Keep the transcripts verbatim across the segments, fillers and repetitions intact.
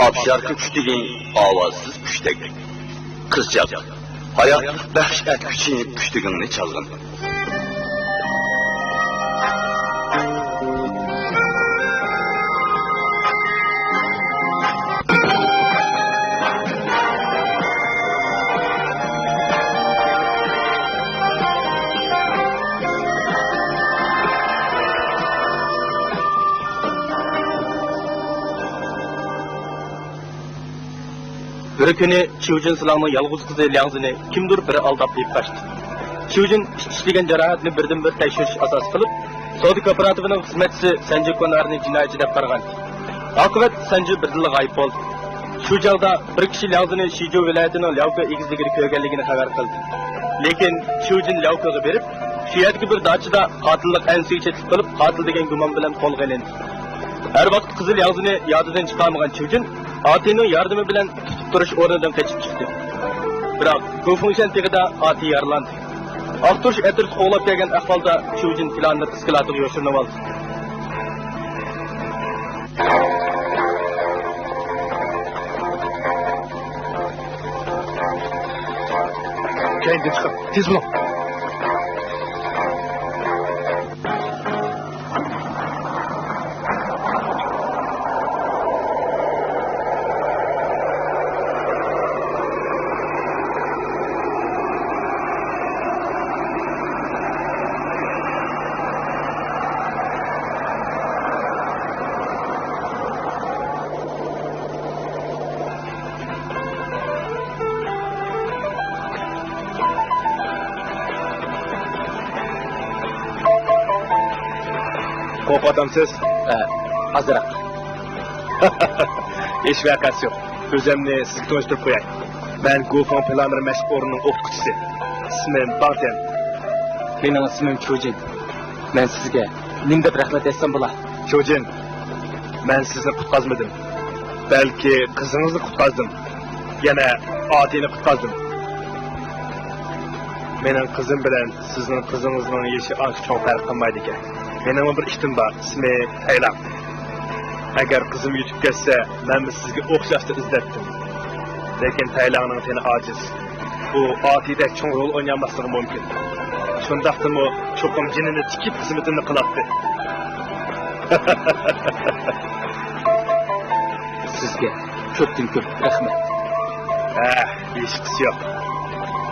ئابشارغا چۈشتىكىن ئاۋازسىز كۈشتەك. قىزچاق، ھاياتلىق بەخش ئەتكۈچى كۈشتىكىڭنى چالغىن. بىر كۈنى چيۇجىن سىلاڭنىڭ يالغۇز قىزى لياڭزىنى كىمدۇر بىرى ئالداپ ئېلىپ قاچتى. چيۇجىن ئىت چىشلىگەن جاراھەتنى بىردىنبىر تەكشۈرۈش ئاساسى قىلىپ، سودا كوپىراتىپىنىڭ خىزمەتچىسى سەنجى كونارنى جىنايەتچى دەپ قارىغان. ئاقىۋەت سەنجى بىردىنلا غايىب بولدى. شۇ چاغدا بىر كىشى لياڭزىنى شىجۇ ۋىلايىتىنىڭ لياۋكې ئېگىزلىكىدە كۆرگەنلىكىنى خەۋەر قىلدى. لېكىن چيۇجىن لياۋكېغا بېرىپ، شۇ يەردىكى بىر داچىدا قاتىللىق ئەنسىزىگە چېتىلىپ قېلىپ، قاتىل دېگەن گۇمان بىلەن قولغا ئېلىندى. ھەر ۋاقىت قىزى لياڭزىنى يادىدىن چىقارمىغان چيۇجىن ئاتىنىڭ ياردىمى بىلەن تۇتۇپ تۇرۇش ئورنىدىن قېچىپ چىقتى. بىراق، گۇفېڭشەن تېغىدا ئاتى يارىلاندى. ئاختۇرۇش ئەترىتى قوغلاپ كەلگەن ئەھۋالدا چيۇجىن پىلانېر ئىسكىلاتىغا يوشۇرۇنۇۋالدى. كەينىدىن چىقىڭ، تېز بولۇڭ. قورقۇۋاتامسىز؟ ئە، ئازراق. ھېچ ۋەقەسى يوق. ئۆزۈمنى سىزگە تونۇشتۇرۇپ قوياي. مەن گۇفېڭ پىلانېر مەشىق ئورنىنىڭ ئوقۇتقۇچىسى. ئىسمىم باڭتيەن. مېنىڭ ئىسمىم چۇجىن. مەن سىزگە نېمە دەپ رەھمەت ئېيتسام بولا؟ چۇجىن، مەن سىزنى قۇتقازمىدىم. بەلكى قىزىڭىزنى قۇتقازدىم. يەنە ئاتىنى قۇتقازدىم. مېنىڭ قىزىم بىلەن سىزنىڭ قىزىڭىزنىڭ يېشى ئانچە چوڭ پەرق قىلمايدىكەن. مېنىڭمۇ بىر ئىتىم بار، ئىسمى تەيلاڭ. ئەگەر قىزىم يۈتۈپ كەتسە، مەنمۇ سىزگە ئوخشاشلا ئىزدەتتىم. لېكىن تەيلاڭنىڭ تېنى ئاجىز. ئۇ ئاتىدەك چوڭ رول ئوينىيالماسلىقى مۇمكىن. شۇنداقتىمۇ چوقۇم جېنىنى تىكىپ خىزمىتىنى قىلاتتى. سىزگە كۆپتىن كۆپ رەھمەت. ھە، ھېچقىسى يوق.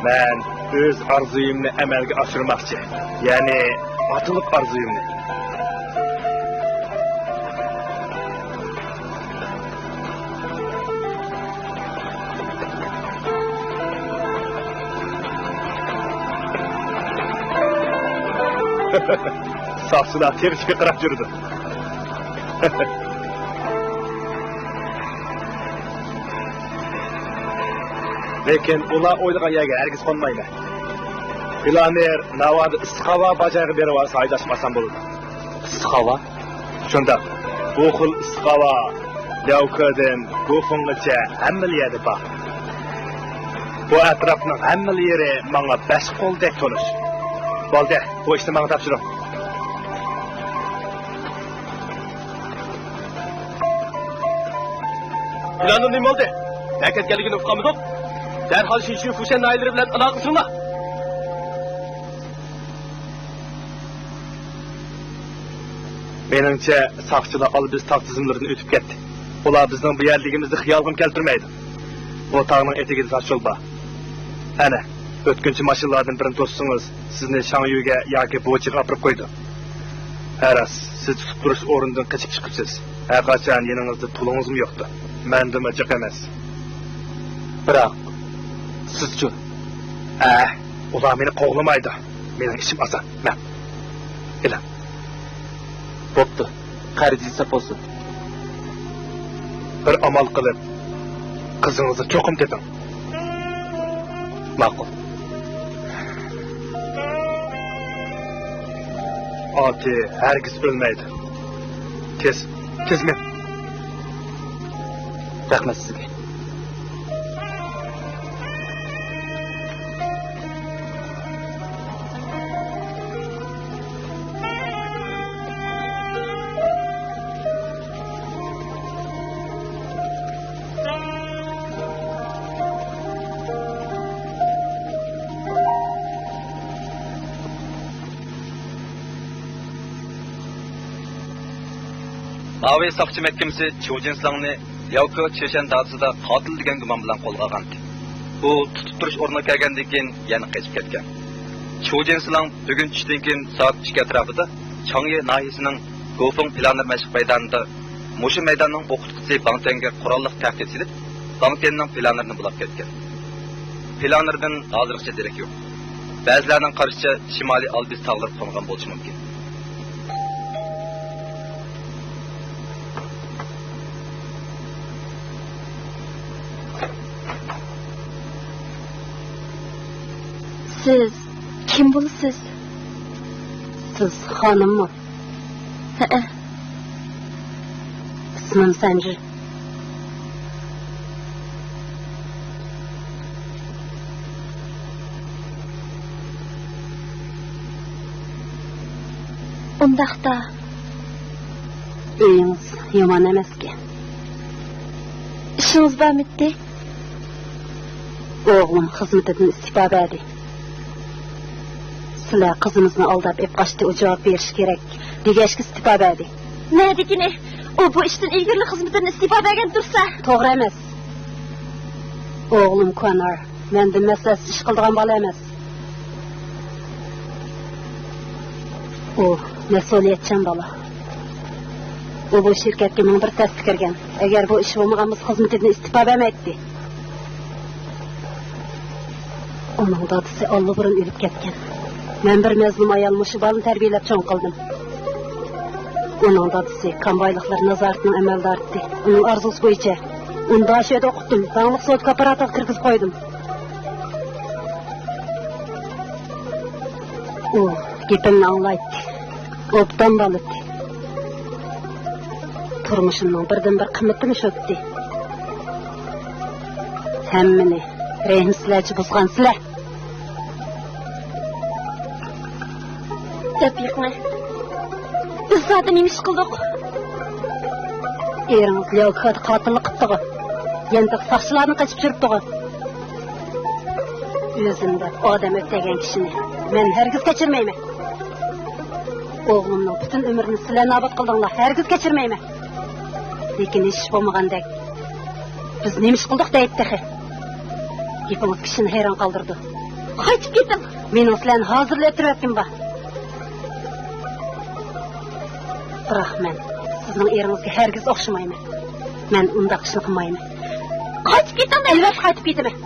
مەن ئۆز ئارزۇيۇمنى ئەمەلگە ئاشۇرماقچى. يەنى ئاتىلىق ئارزۇيۇمنى. ساقچىلار تېخىچە پىقىراپ يۈرىدۇ. لېكىن ئۇلار ئويلىغان يەرگە ھەرگىز قونمايمەن. پىلانېر ناۋادا ئىسسىق ھاۋا بار جايغا بېرىۋالسا ھايداشمۇ ئاسان بولىدۇ. ئىسسىق ھاۋا؟ شۇنداق. بۇ خىل ئىسسىق ھاۋا لياۋكېدىن گۇفېڭغىچە ھەممىلا يەردە بار. بۇ ئەتراپنىڭ ھەممىلا يېرى ماڭا بەش قولدەك تونۇش. بولدى، بۇ ئىشنى ماڭا تاپشۇرۇڭ. پىلانىڭ نېمە بولدى؟ نەگە كەتكەنلىكىنى ئۇقالمىدۇق. دەرھال شىنشۇ فۇشەن ناھىيەلىرى بىلەن ئالاقىلىشىڭلار. مېنىڭچە، ساقچىلار ئالبىز تاغ تىزمىلىرىدىن ئۆتۈپ كەتتى. ئۇلار بىزنىڭ بۇ يەردىكىمىزنى خىيالىغىمۇ كەلتۈرمەيدۇ. بۇ تاغنىڭ ئېتىكىدە تاشيول بار. ئەنە، ئۆتكۈنچى ماشىنىلاردىن بىرىنى توسسىڭىز، سىزنى شاڭيۈگە ياكى بوچىغا ئاپىرىپ قويىدۇ. ھە راست، سىز تۇتۇپ تۇرۇش ئورنىدىن قېچىپ چىقىپسىز. ھەرقاچان يېنىڭىزدا پۇلىڭىزمۇ يوقتۇ. مەندىمۇ جىق ئەمەس. بىراق، سىزچۇ؟ ھە، ئۇلار مېنى قوغلىمايدۇ. مېنىڭ ئىشىم ئاسان. مەن. ئېلىڭ. بوپتۇ. قەرز ھېساب بولسۇن. بىر ئامال قىلىپ، قىزىڭىزنى چوقۇم تېپىڭ. ماقۇل. ئاتى ھەرگىز ئۆلمەيدۇ. تېز، تېز مېڭىڭ. رەھمەت سىزگە. ماۋۇ ساقچى مەھكىمىسى چۇ جىنسىلاڭنى لياۋكې چېشەن دادىسىدا قاتىل دېگەن گۇمان بىلەن قولغا ئالغانىدى. ئۇ تۇتۇپ تۇرۇش ئورنىغا كەلگەندىن كېيىن يەنە قېچىپ كەتكەن. چۇ جىنسىلاڭ بۈگۈن چۈشتىن كېيىن سائەت ئىككى ئەتراپىدا چاڭيې ناھىيەسىنىڭ گوفېڭ پىلانېر مەشىق مەيدانىدا مۇشۇ مەيداننىڭ ئوقۇتقۇچىسى باڭ تيەنگە قوراللىق تەھدىت سېلىپ، باڭ تيەننىڭ پىلانېرىنى بۇلاپ كەتكەن. پىلانېردىن ھازىرغىچە دېرەك يوق. بەزىلەرنىڭ قارىشىچە، شىمالىي ئالپس تاغلىرىغا قونغان بولۇشى مۇمكىن. سىز كىم بولىسىز؟ سىز خانىممۇ؟ ھەئە. ئىسمىم سەنجى. ئۇنداقتا. ئۆيىڭىز يامان ئەمەسكەن. ئىشىڭىز بارمىدى؟ ئوغلۇم خىزمىتىدىن ئىستېپا بەردى. سىلەر قىزىمىزنى ئالداپ ئېلىپ قاچتى، ئۇ جاۋاب بېرىشى كېرەك دېگەچكە ئىستېپا بەردى. نەدىكىنى؟ ئۇ بۇ ئىشتىن ئىلگىرىلا خىزمىتىدىن ئىستېپا بەرگەن تۇرسا. توغرا ئەمەس. ئوغلۇم كونار مەندىن مەسلىھەتسىز ئىش قىلىدىغان بالا ئەمەس. ئۇ مەسئۇلىيەتچان بالا. ئۇ بۇ شىركەتكە مىڭ بىر تەستە كىرگەن. ئەگەر بۇ ئىش بولمىغان بولسا، خىزمىتىدىن ئىستېپا بەرمەيتتى. ئۇنىڭ دادىسى ئاللىبۇرۇن ئۆلۈپ كەتكەن. مەن بىر مەزلۇم ئايال مۇشۇ بالىنى تەربىيەلەپ چوڭ قىلدىم. ئۇنىڭ دادىسى كان بايلىقلىرى نازارىتىنىڭ ئەمەلدارى ئىدى. ئۇنىڭ ئارزۇسى بويىچە ئۇنى داشۆدە ئوقۇتتۇم، داڭلىق سودا كوپىراتىغا كىرگۈزۈپ قويدۇم. ئۇ گېپىمنى ئاڭلايتتى. ئوبدان بالا ئىدى. تۇرمۇشۇمنىڭ بىردىنبىر قىممىتىمۇ شۇ ئىدى. ھەممىنى رەھىمسىزلەرچە بۇزغانسىلەر. دەپ يىقمە. بىز زادى نېمە ئىش قىلدۇق؟ ئېرىڭىز لياۋكېدا قاتىللىق قىپتىغۇ؟ يەنە تېخى ساقچىلاردىن قېچىپ يۈرۈپتىغۇ؟ ئۆزۈم دەپ ئادەم ئۆلتۈرگەن كىشىنى مەن ھەرگىز كەچۈرمەيمەن. ئوغلۇمنىڭ پۈتۈن ئۆمرىنى سىلەر نابۇت قىلدىڭلار، ھەرگىز كەچۈرمەيمەن. لېكىن ھېچ ئىش بولمىغاندەك، بىز نېمە ئىش قىلدۇق دەيدۇ تېخى. گېپىڭىز كىشىنى ھەيران قالدۇرىدۇ. قايتىپ كېتىڭ. مېنىڭ سىلەرنى ھازىرلا ئۆلتۈرۈۋەتكۈم بار. بىراق مەن سىزنىڭ ئېرىڭىزگە ھەرگىز ئوخشىمايمەن. مەن ئۇنداق ئىشنى قىلمايمەن. قايتىپ كېتىڭ دەيمەن. ئەلۋەتتە قايتىپ كېتىمەن.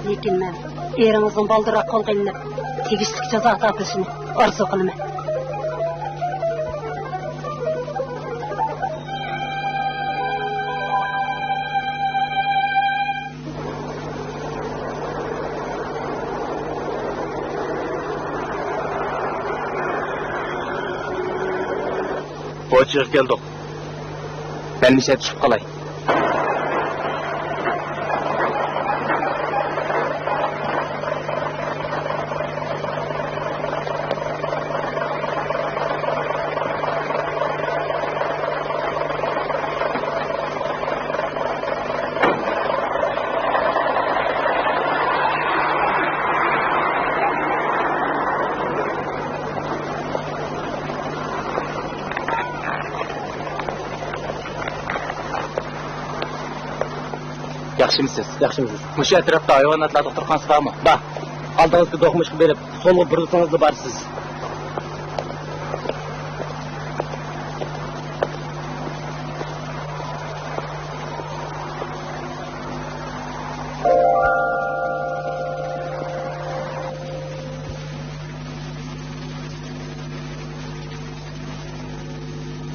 لېكىن مەن ئېرىڭىزنىڭ بالدۇرراق قولغا ئېلىنىپ، تېگىشلىك جازا تارتىلىشىنى ئارزۇ قىلىمەن. پوچىغا كەلدۇق. مەن مىشە چۈشۈپ قالاي. ياخشىمۇسىز؟ ياخشىمۇسىز؟ مۇشۇ ئەتراپتا ھايۋاناتلار دوختۇرخانىسى بارمۇ؟ بار. ئالدىڭىزدىكى دوقمۇشقا بېرىپ، سولغا بۇرۇلسىڭىزلا بارىسىز.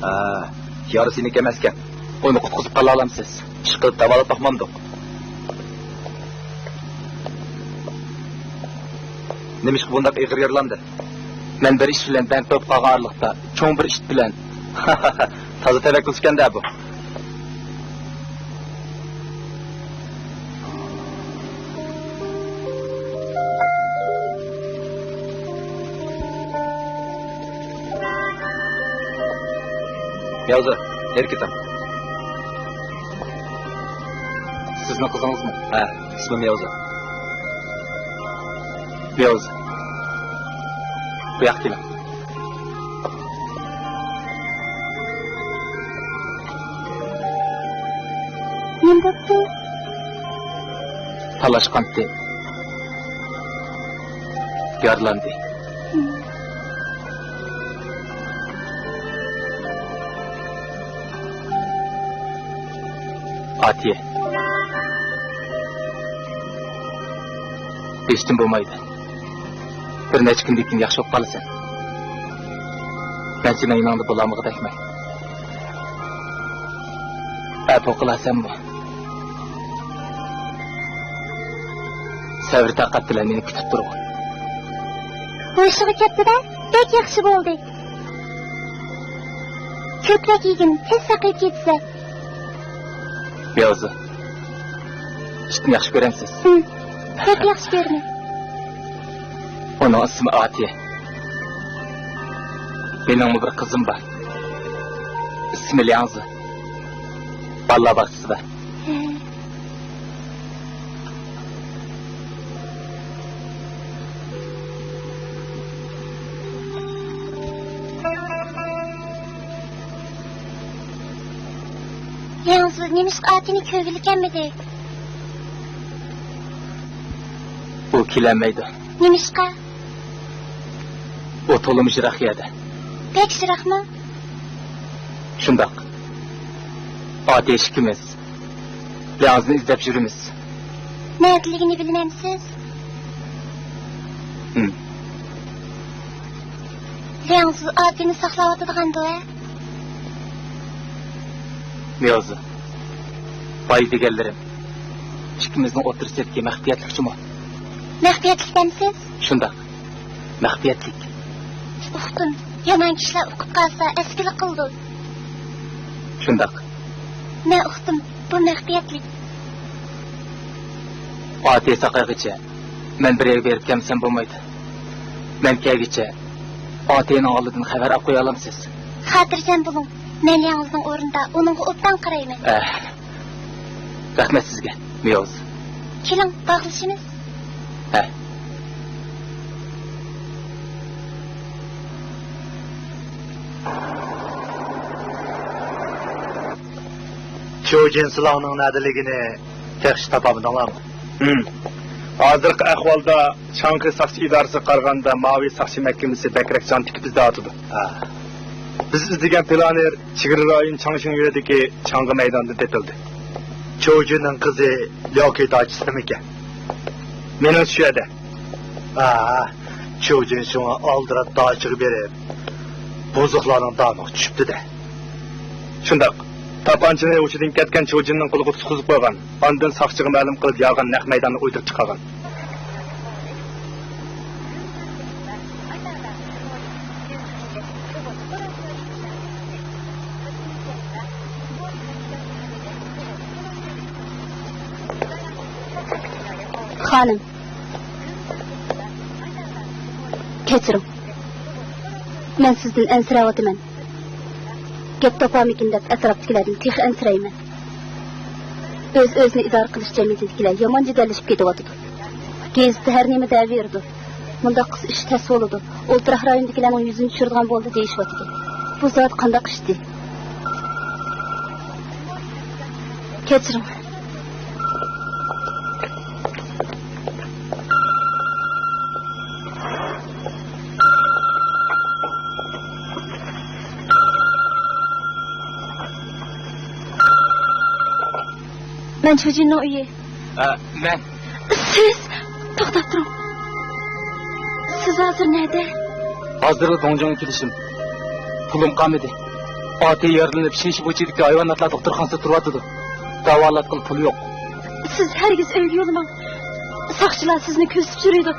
ھە، يارىسى يېنىك ئەمەسكەن. ئۇنى قۇتقۇزۇپ قالالامسىز؟ ئىشقىلىپ داۋالاپ باقمامدۇق. نېمىشقا بۇنداق ئېغىر يارىلاندى؟ مەن بىر ئىش بىلەن بەند بولۇپ قالغان ئارىلىقتا، چوڭ بىر ئىت بىلەن. تازا تەۋەككۈلچىكەن-دە بۇ. مياۋزا، نېرى كېتىڭ. سىزنىڭ قىزىڭىزمۇ؟ ھە، ئىسمى مياۋزا. مياۋزا، بۇ ياققا كېلىڭ. بوپتۇ؟ تالاشقانتى. يارىلاندى. ئاتىيە. بېشىدىن بولمايدۇ. بىر نەچچە كۈندىن كېيىن ياخشى بولۇپ قالىسەن. مەن سېنىڭ يېنىڭدا بولالمىغۇدەكمەن. ئەپۇ قىلارسەنمۇ؟ سەۋر-تاقەت بىلەن مېنى كۈتۈپ تۇرغىن. ھوشىغا كەپتۇ-دە، بەك ياخشى بولدى. كۆپرەك يېگىن، تېز ساقىيىپ كېتىسەن. ياۋزى، ئىتنى ياخشى كۆرەمسىز؟ ھىم، بەك ياخشى كۆرىمەن. ئۇنىڭ ئىسمى ئاتىيە. مېنىڭمۇ بىر قىزىم بار. ئىسمى لياڭزى. بالىلار باغچىسىدا. ھە. لياڭزى نېمىشقا ئاتىنى كۆرگىلى كەلمىدى؟ ئۇ كېلەلمەيدۇ. نېمىشقا؟ ئۇ تولىمۇ يىراق يەردە. بەك يىراقمۇ؟ شۇنداق. ئاتىيە ئىككىمىز لياڭزىنى ئىزدەپ يۈرىمىز. نەدىلىكىنى بىلمەمسىز؟ ھىم. لياڭزى ئاتىنى ساقلاۋاتىدىغاندۇ، ھە؟ مياۋزى، باي دېگەنلىرىم ئىككىمىزنىڭ ئوتتۇرىسىدىكى مەخپىيەتلىك جۇمۇ. مەخپىيەتلىك دەمسىز؟ شۇنداق. مەخپىيەتلىك. ئۇقتۇم. يامان كىشىلەر ئۇقۇپ قالسا، ئەسكىلىك قىلىدۇ. شۇنداق. مەن ئۇقتۇم. بۇ مەخپىيەتلىك. ئاتىيە ساقايغىچە مەن بىر يەرگە بېرىپ كەلمىسەم بولمايدۇ. مەن كەلگۈچە ئاتىيەنىڭ ئالدىدىن خەۋەر ئاپ قويالامسىز؟ خاتىرجەم بولۇڭ. مەن لياڭزىنىڭ ئورنىدا ئۇنىڭغا ئوبدان قارايمەن. ئەھ. رەھمەت سىزگە، مياۋز. كېلىڭ، باغلىشىمىز. ھە. چيۇجىن سىلاڭنىڭ نەدىلىكىنى تېخىچە تاپالمىدىڭلارمۇ؟ ھىم. ھازىرقى ئەھۋالدا چاڭخې ساقچى ئىدارىسىگە قارىغاندا ماۋۇ ساقچى مەھكىمىسى بەكرەك جان تىكىپ ئىزدەۋاتىدۇ. ھە. بىز ئىزدىگەن پىلانېر چېگرا رايون چاڭشىڭ يېرىدىكى چاڭغا مەيدانىدىن تېپىلدى. چيۇجىننىڭ قىزى لياۋكېي داچىسىدىمىكەن؟ مېنىڭچە شۇ يەردە. ھە، چيۇجىن شۇڭا ئالدىراپ داچىغا بېرىپ، بۇزۇقلارنىڭ دامىغا چۈشۈپتۇ-دە. شۇنداق. تاپانچىنى ھوشىدىن كەتكەن چيۇجىننىڭ قولىغا تۇتقۇزۇپ قويغان. ئاندىن ساقچىغا مەلۇم قىلىپ يالغان نەق مەيداننى ئويدۇرۇپ چىقارغان. خانىم، كەچۈرۈڭ. مەن سىزدىن ئەنسىرەۋاتىمەن. گەپ تاپارمىكىن دەپ ئەتراپتىكىلەردىن تېخى ئەنسىرەيمەن. ئۆز-ئۆزىنى ئىدارە قىلىش جەمئىيىتىدىكىلەر يامان جېدەللىشىپ كېتىۋاتىدۇ. گېزىتتە ھەر نېمە دەۋېرىدۇ. مۇنداق قىلسا ئىش تەس بولىدۇ. ئولتۇراق رايوندىكىلەرنىڭ يۈزىنى چۈشۈرىدىغان بولدى دېيىشىۋاتىدۇ. بۇ زادى قانداق ئىشتى؟ كەچۈرۈڭ. مەن چۇجىننىڭ ئۆيى. ئە، مەن. سىز؟ توختاپ تۇرۇڭ. سىز ھازىر نەدە؟ ھازىرلا دۇڭجۇڭغا كېلىشىم. پۇلۇم قالمىدى. ئاتى يارىلىنىپ، شىنشى بۇچىدىكى ھايۋاناتلار دوختۇرخانىسىدا تۇرۇۋاتىدۇ. داۋالاتقىلى پۇل يوق. سىز ھەرگىز ئۆيگە يولىماڭ. ساقچىلار سىزنى كۆزىتىپ يۈرىدۇ.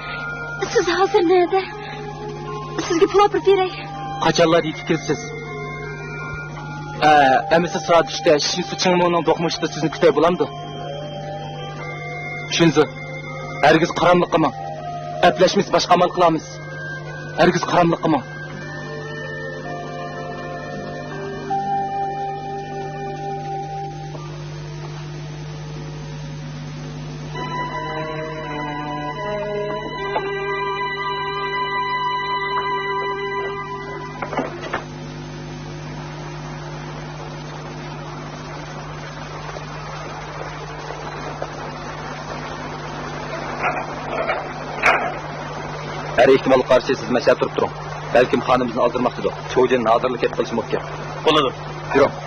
سىز ھازىر نەدە؟ سىزگە پۇل ئاپىرىپ بېرەي. قاچانلاردا يېتىپ كېلىسىز؟ ئە، ئەمىسە سائەت ئۈچتە شىنسۇ چىڭمۇنىڭ دوقمۇشىدا سىزنى كۈتەي بولامدۇ؟ شىنزۇ، ھەرگىز قاراملىققا ماڭ. ئەپلەشمىسە باشقا ئامال قىلارمىز. ھەرگىز قاراملىققا ماڭ. ھەر ئېھتىمالغا قارشى سىز مەشەدە تۇرۇپ تۇرۇڭ. بەلكىم خانىمىمىزنى ئازدۇرماقچىدۇ. چوۋجىن ھازىرلا كەپ قېلىشى مۇمكىن. بولىدۇ. يۈرۈڭ.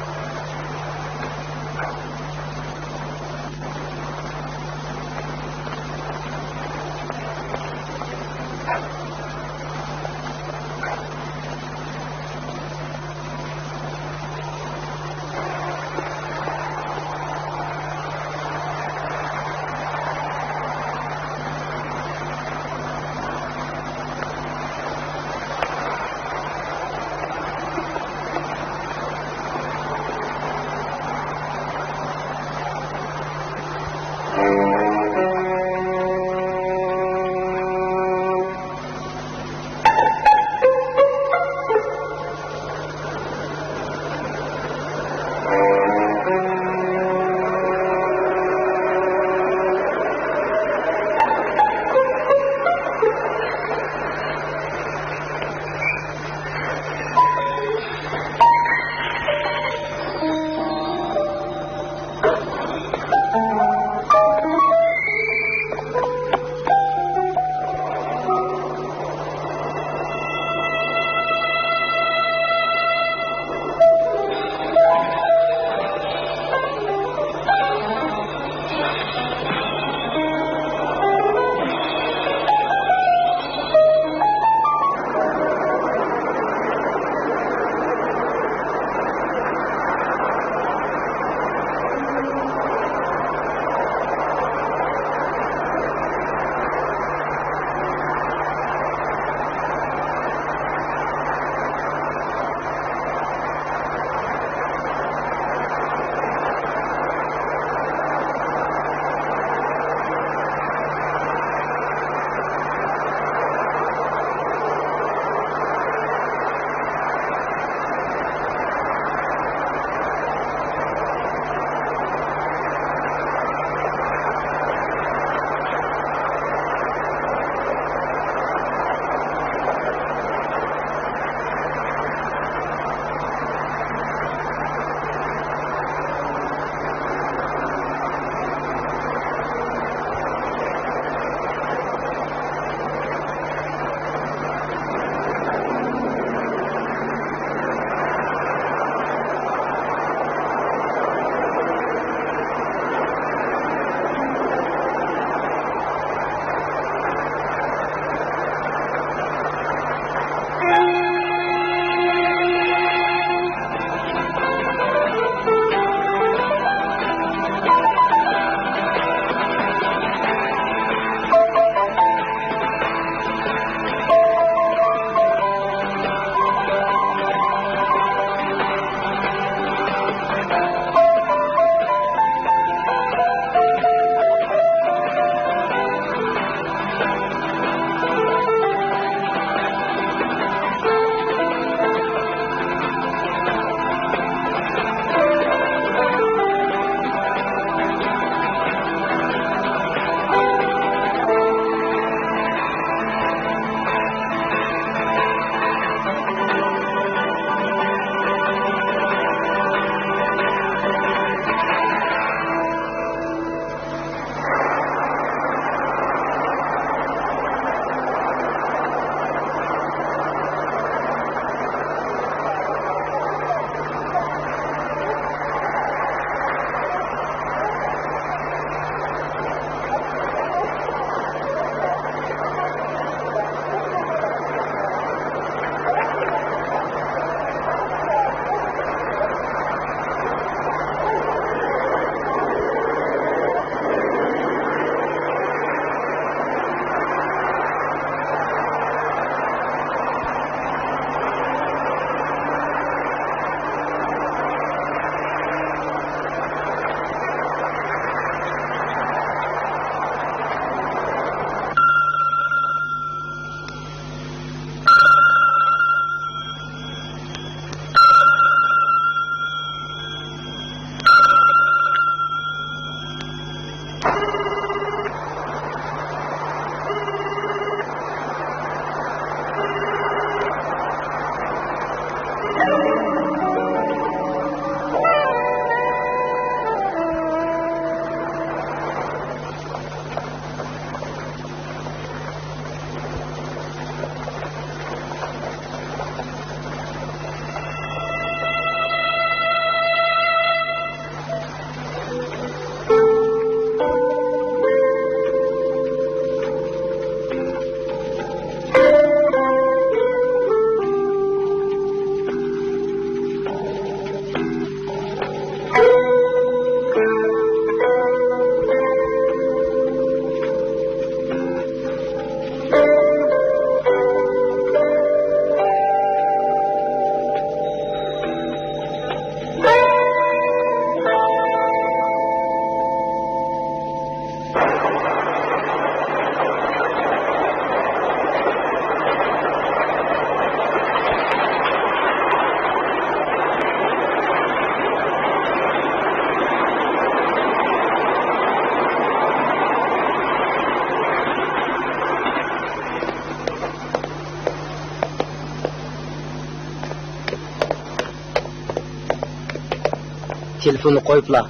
تېلېفوننى قويۇپلا،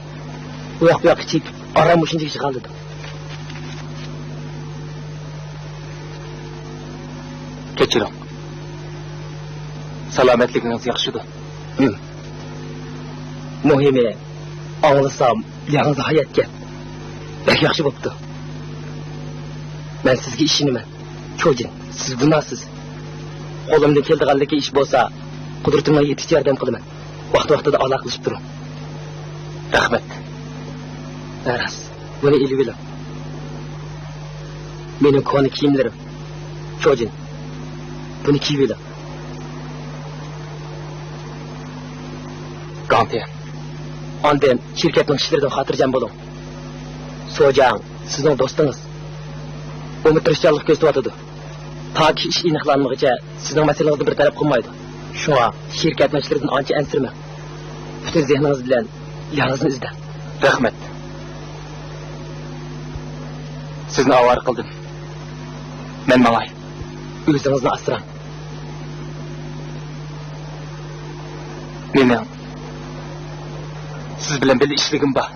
ئۇ ياق بۇ ياققا چېكىپ، ئاران مۇشۇنچىگىچە قالىدۇ. كەچۈرۈڭ. سالامەتلىكىڭىز ياخشىدۇ؟ ھىم. مۇھىمى، ئاڭلىسام، ياڭزا ھاياتكەن. بەك ياخشى بوپتۇ. مەن سىزگە ئىشىنىمەن. چوجىن، سىز گۇناھسىز. قولۇمدىن كېلىدىغانلىكى ئىش بولسا، قۇدرىتىمنىڭ يېتىشىچە ياردەم قىلىمەن. ۋاقتى-ۋاقتىدا ئالاقىلىشىپ تۇرۇڭ. رەھمەت. ھە، راست. بۇنى ئېلىۋېلىڭ. مېنىڭ كونا كىيىملىرىم. چوجىن، بۇنى كىيىۋېلىڭ. گاڭتيەن. ئاندىن شىركەتنىڭ ئىشلىرىدىن خاتىرجەم بولۇڭ. سوجاڭ سىزنىڭ دوستىڭىز. ئۇمۇ تىرىشچانلىق كۆرسىتىۋاتىدۇ. تاكى ئىش ئېنىقلانمىغۇچە سىزنىڭ مەسىلىڭىزنى بىر تەرەپ قىلمايدۇ. شۇڭا شىركەتنىڭ ئىشلىرىدىن ئانچە ئەنسىرىمەڭ. پۈتۈن زېھنىڭىز بىلەن ياڭزىنى ئىزدەڭ. رەھمەت. سىزنى ئاۋارە قىلدىم. مەن ماڭاي. ئۆزىڭىزنى ئاسراڭ. مېنىڭ سىز بىلەن بىللە ئىشلىگۈم بار.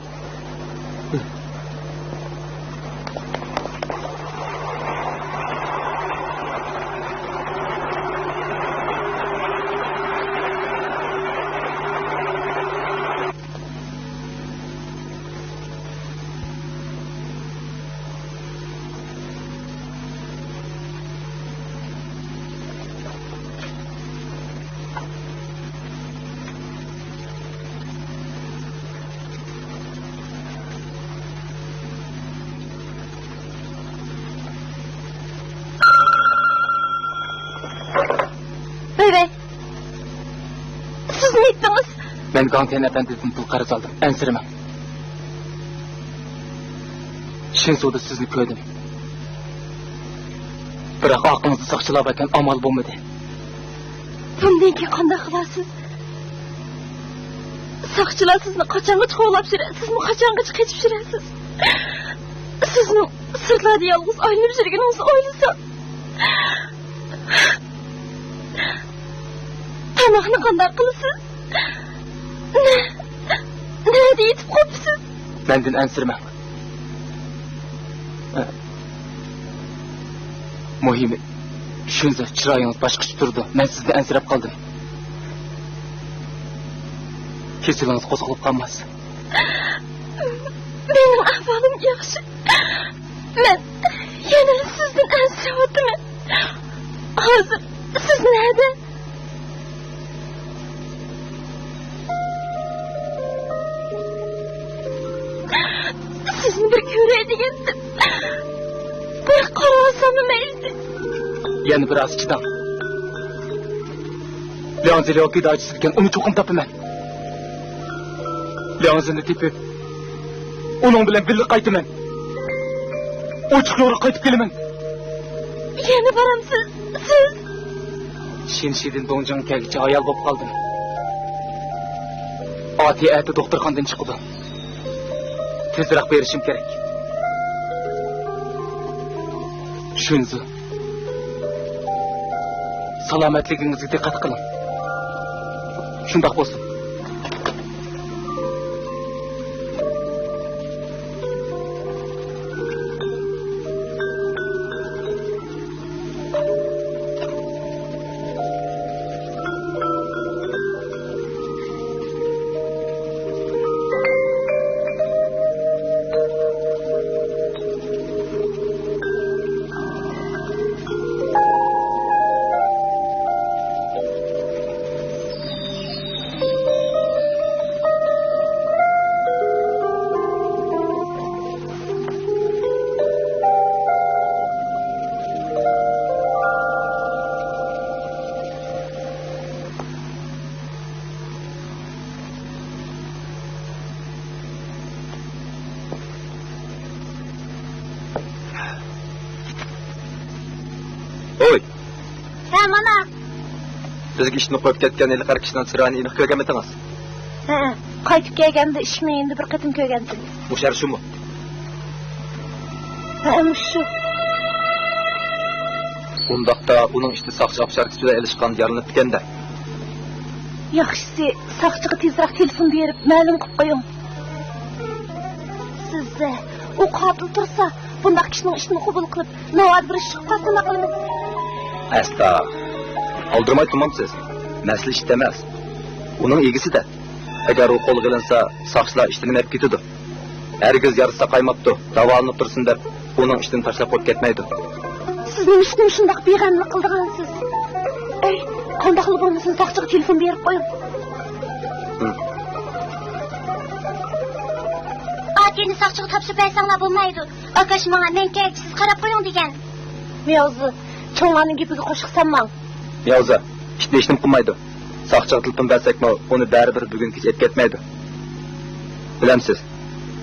ۋەي، ۋەي. سىز نېمە ئېيتتىڭىز؟ مەن گاڭتيەن ئەپەندىدىن پۇل قەرز ئالدىم. ئەنسىرىمەڭ. شېنسۇدا سىزنى كۆردۈم. بىراق ئارقىڭىزدا ساقچىلار باركەن، ئامال بولمىدى. بۇندىن كېيىن قانداق قىلارسىز؟ ساقچىلار سىزنى قاچانغىچە قوغلاپ يۈرەر، سىزمۇ قاچانغىچە قېچىپ يۈرەرسىز؟ سىزنىڭ سىرتلاردا يالغۇز ئايلىنىپ يۈرگىنىڭىزنى ئويلىسام. تاماقنى قانداق قىلىسىز؟ نە-، نەدە يېتىپ قاپسىز؟ مەندىن ئەنسىرىمەڭ. مۇھىمى، شۇنزا چىرايىڭىز باشقىچە تۇرىدۇ. مەن سىزدىن ئەنسىرەپ قالدىم. كېسىلىڭىز قوزغىلىپ قالماس. مېنىڭ ئەھۋالىم ياخشى. مەن يەنىلا سىزدىن ئەنسىرەۋاتىمەن. ھازىر سىز نەدە؟ سىزنى بىر كۆرەي دېگەنتىم. بىر قارىۋالساممۇ مەيلىدى. يەنە بىر ئاز چىداڭ. لياڭزى لياۋكۈي داچىسىدىكەن، ئۇنى چوقۇم تاپىمەن. لياڭزىنى تېپىپ، ئۇنىڭ بىلەن بىللە قايتىمەن. ئوچۇق يولغا قايتىپ كېلىمەن. يەنە بارامسىز سىز؟ شىنشىدىن دۇڭجىڭغا كەلگۈچە ھايال بولۇپ قالدىم. ئاتىيە ئەتە دوختۇرخانىدىن چىقىدۇ. تېزرەك بېرىشىم كېرەك. شۇنزۇ، سالامەتلىكىڭىزگە دىققەت قىلىڭ. شۇنداق بولسۇن. ھوي! ھە، مانا. بىزگە ئىشنى قويۇپ كەتكەن ھېلىقى ئەر كىشىنىڭ چىرايىنى ئېنىق كۆرگەنمىدىڭىز؟ ھەئە، قايتىپ كەلگەندە ئىشىكنىڭ يېنىدا بىر قېتىم كۆرگەنتىم. مۇشۇ يەر شۇمۇ؟ ھەئە، مۇشۇ. ئۇنداقتا ئۇنىڭ ئىشتا ساقچى ئاپشاركىسى بىلەن ئېلىشقاندا يارىلىنىپتىكەن-دە. ياخشىسى، ساقچىغا تېزرەك تېلېفون بېرىپ مەلۇم قىلىپ قويۇڭ. سىز، ئۇ قاتىل تۇرسا، بۇنداق كىشىنىڭ ئىشىنى قوبۇل قىلىپ، ناۋادا بىر ئىش چىقىپ قالسا نېمە قىلىمىز؟ ئەستا، ئالدىرىماي تۇرمامسىز؟ مەسىلە ئىشتا ئەمەس. ئۇنىڭ ئىگىسىدە. ئەگەر ئۇ قولغا ئېلىنسا، ساقچىلار ئىشتىنىمۇ ئەپ كېتىدۇ. ھەرگىز يارىسى ساقايماپتۇ، داۋالىنىپ تۇرسۇن دەپ، ئۇنىڭ ئىشتىن تاشلاپ قويۇپ كەتمەيدۇ. سىز نېمە ئۈچۈن شۇنداق بىغەملىك قىلىدىغانسىز؟ ئەي، قانداقلا بولمىسۇن، ساقچىغا تېلېفون بېرىپ قويۇڭ. ھىم. ئاتىنى ساقچىغا تاپشۇرۇپ بەرسەڭلار بولمايدۇ. ئاكاش ماڭا، مەن كەلگۈچە سىز قاراپ قويۇڭ دېگەن. مياۋزى، چوڭلارنىڭ گېپىگە قوشۇق سالماڭ. مياۋزى، ئىتنى ھېچنېمە قىلمايدۇ. ساقچىغا تېلېفون بەرسەكمۇ، ئۇنى بەرىبىر بۈگۈن كېچە ئېلىپ كەتمەيدۇ. بىلەمسىز،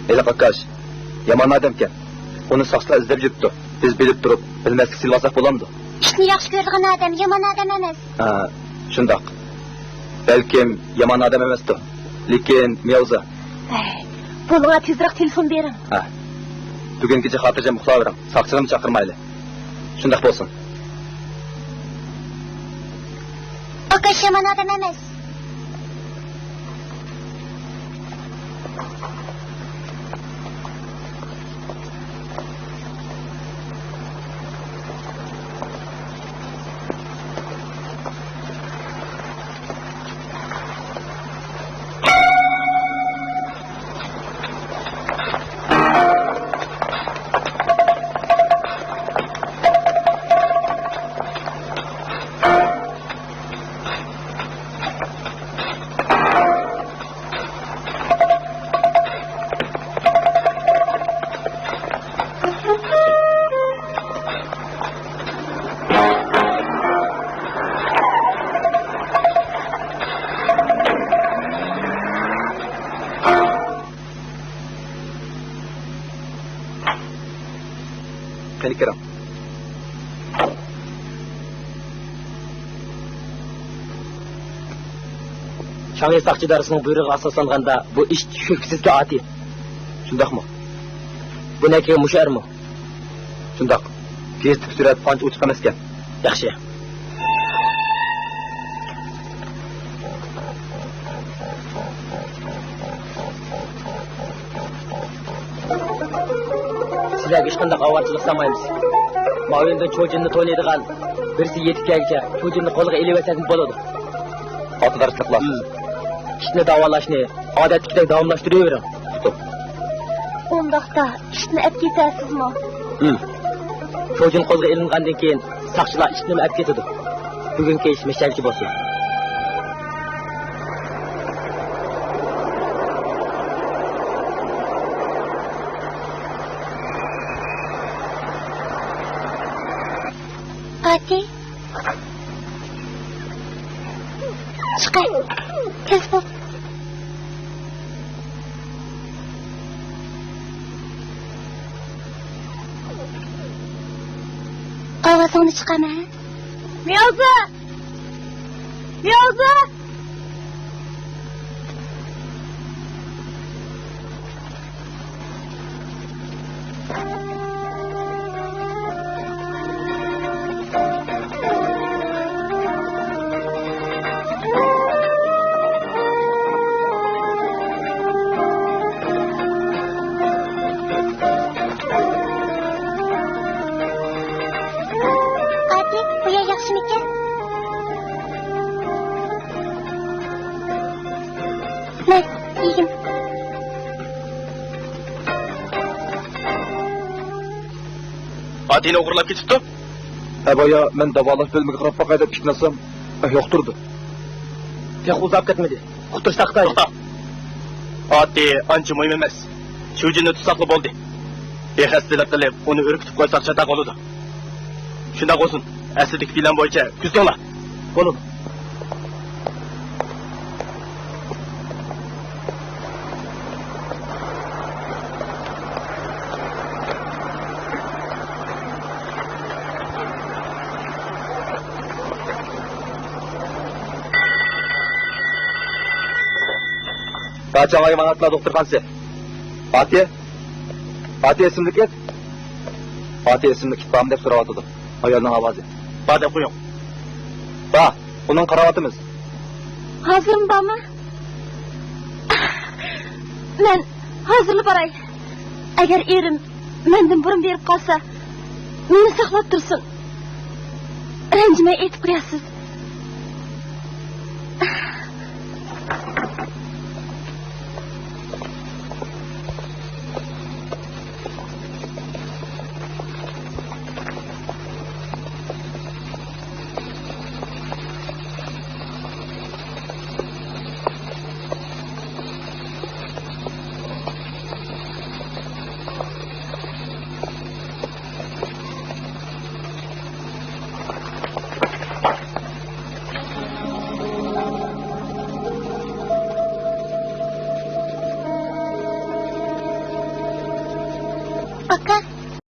ھېلىقى ئاكاش يامان ئادەمكەن. ئۇنى ساقچىلار ئىزدەپ يۈرۈپتۇ. بىز بىلىپ تۇرۇپ، بىلمەسلىك سېلىۋالساق بولامدۇ؟ ئىتنى ياخشى كۆرىدىغان ئادەم يامان ئادەم ئەمەس. ھە، شۇنداق. بەلكىم يامان ئادەم ئەمەستۇ. لېكىن مياۋزا. ھەي، بولۇڭا تېزرەك تېلېفون بېرىڭ. ھە. بۈگۈن كېچە خاتىرجەم ئۇخلاۋېرىڭ. ساقچىلارنى چاقىرمايلى. شۇنداق بولسۇن. ئاكاش يامان ئادەم ئەمەس. قېنى كىرىڭ. شاڭيى ساقچى ئىدارىسىنىڭ بۇيرۇقىغا ئاساسلانغاندا، بۇ ئىش شۈبھىسىزكى ئاددىي. شۇنداقمۇ؟ بۇ نەكىگە مۇشۇ ئەرمۇ؟ شۇنداق. گېزىتتىكى سۈرەت ئانچە ئوچۇق ئەمەسكەن. ياخشى. سىلەرگە ھېچقانداق ئاۋارىچىلىك سالمايمىز. ماۋۇ يەردىن چوجىننى تونۇيدىغان بىرسى يېتىپ كەلگۈچە چوجىننى قولغا ئېلىۋەتسەكمۇ بولىدۇ. ئاتىدارچىلىقلار. ھىم. ئىتنى داۋالاشنى ئادەتتىكىدەك داۋاملاشتۇرۇۋېرىڭ. تۇتۇپ. ئۇنداقتا ئىتنى ئەپ كېتەرسىزمۇ؟ ھىم. چوجىن قولغا ئېلىنغاندىن كېيىن ساقچىلار ئىتنىمۇ ئەپ كېتىدۇ. بۈگۈنكى ئىش مەشەلچى بولسۇن. ئاتى. چىقاي. تېز بول. ئاۋازىڭنى چىقارما. مياۋزا! مياۋزا! ئاتى، بۇ يەر ياخشىمىكەن؟ مەن يېگىن. ئاتىنى ئوغرىلاپ كېتىپتۇ. ھە، بايا مەن داۋالاش بۆلمىگە قاراپ باقاي دەپ ئىتنى ئالسام، يوق تۇرىدۇ. تېخى ئۇزاپ كەتمىدى. قۇتۇرۇش تاختاي. توختا. ئاتى ئانچە مۇھىم ئەمەس. شۇجىننى تۇتساقلا بولدى. بىخەستەلىك قىلىپ، ئۇنى ئۈركۈتۈپ قويساق چاتاق بولىدۇ. شۇنداق بولسۇن. ئەسلىدىكى پىلان بويىچە كۆزىتىڭلار. بولىدۇ. بارچە ئايۋاناتلار دوختۇرخانىسى. پاتى؟ پاتى ئىسىملىك ئىت؟ پاتى ئىسىملىك ئىت بارمۇ دەپ سوراۋاتىدۇ. ئايالنىڭ ئاۋازى. بار دەپ قويۇڭ. بار. ئۇنىڭ قاراۋاتىمىز. ھازىرمۇ بارمۇ؟ مەن ھازىرلا باراي. ئەگەر ئېرىم مەندىن بۇرۇن بېرىپ قالسا، مېنى ساقلاپ تۇرسۇن. رەنجىمەي ئېيتىپ قويارسىز. ئاكا،